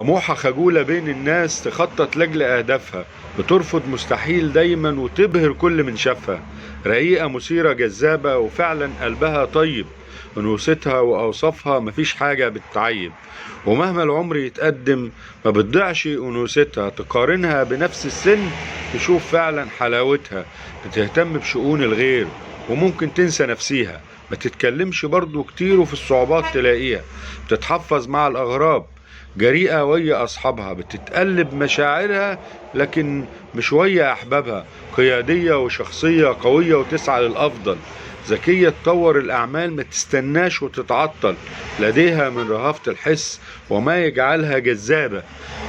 طموحة خجولة بين الناس، تخطط لأجل أهدافها، بترفض مستحيل دايما وتبهر كل من شافها. رقيقة مثيرة جذابة وفعلا قلبها طيب، أنوثتها وأوصافها مفيش حاجة بتعيب، ومهما العمر يتقدم ما بتضيعش أنوثتها. تقارنها بنفس السن تشوف فعلا حلاوتها. بتهتم بشؤون الغير وممكن تنسى نفسيها، ما تتكلمش برضو كتير وفي الصعوبات تلاقيها. بتتحفظ مع الأغراب، جريئة ويا أصحابها، بتتقلب مشاعرها لكن مش ويا أحبابها. قيادية وشخصية قوية وتسعى للأفضل، ذكية تطور الأعمال ما تستناش وتتعطل، لديها من رهافة الحس وما يجعلها جذابة.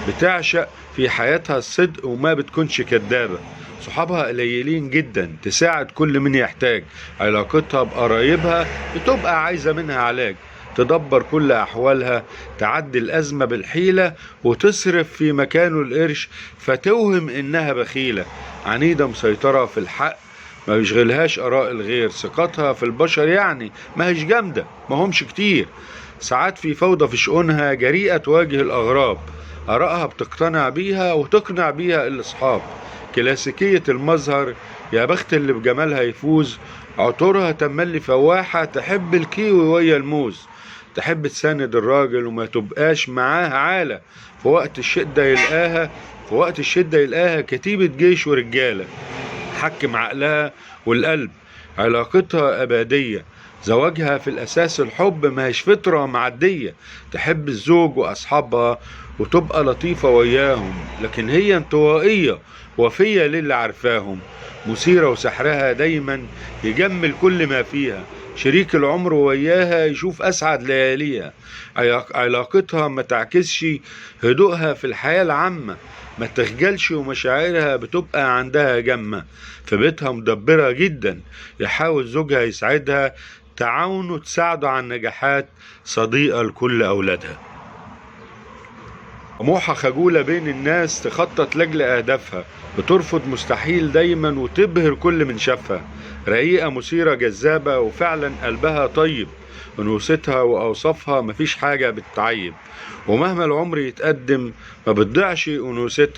بتعشق في حياتها الصدق وما بتكونش كدابة. صحابها قليلين جدا، تساعد كل من يحتاج. علاقتها بقرايبها بتبقى عايزة منها علاج، تدبر كل أحوالها، تعدي الأزمة بالحيلة وتصرف في مكانه القرش فتوهم إنها بخيلة. عنيدة مسيطرة في الحق، ما بيشغلهاش آراء الغير. ثقتها في البشر يعني ما هيش جامدة، ما همش كتير. ساعات في فوضى في شؤونها، جريئة تواجه الأغراب، آرائها بتقتنع بيها وتقنع بيها الأصحاب. كلاسيكية المظهر، يا بخت اللي بجمالها يفوز. عطورها تملي فواحة، تحب الكيوي ويا الموز. تحب تساند الراجل وما تبقاش معاه عالة. في وقت الشدة يلقاها، في وقت الشدة يلقاها كتيبة جيش ورجالة. حكم عقلها والقلب، علاقتها أبدية. زواجها في الأساس الحب، ما هيش فطرة معدية. تحب الزوج وأصحابها وتبقى لطيفة وياهم، لكن هي انطوائية وفية للي عارفاهم. مثيرة وسحرها دايما يجمل كل ما فيها. شريك العمر وياها يشوف أسعد لياليها. علاقتها ما تعكسش هدوءها في الحياة العامة، ما تخجلش ومشاعرها بتبقى عندها جمة. في بيتها مدبرة جدا، يحاول زوجها يساعدها، تعاونه تساعده على النجاحات، صديقة لكل أولادها. طموحة خجولة بين الناس، تخطط لأجل أهدافها، بترفض مستحيل دايما وتبهر كل من شافها. رقيقة مثيرة جذابة وفعلا قلبها طيب، أنوثتها وأوصافها مفيش حاجة بتعيب، ومهما العمر يتقدم ما بتضيعش أنوثتها.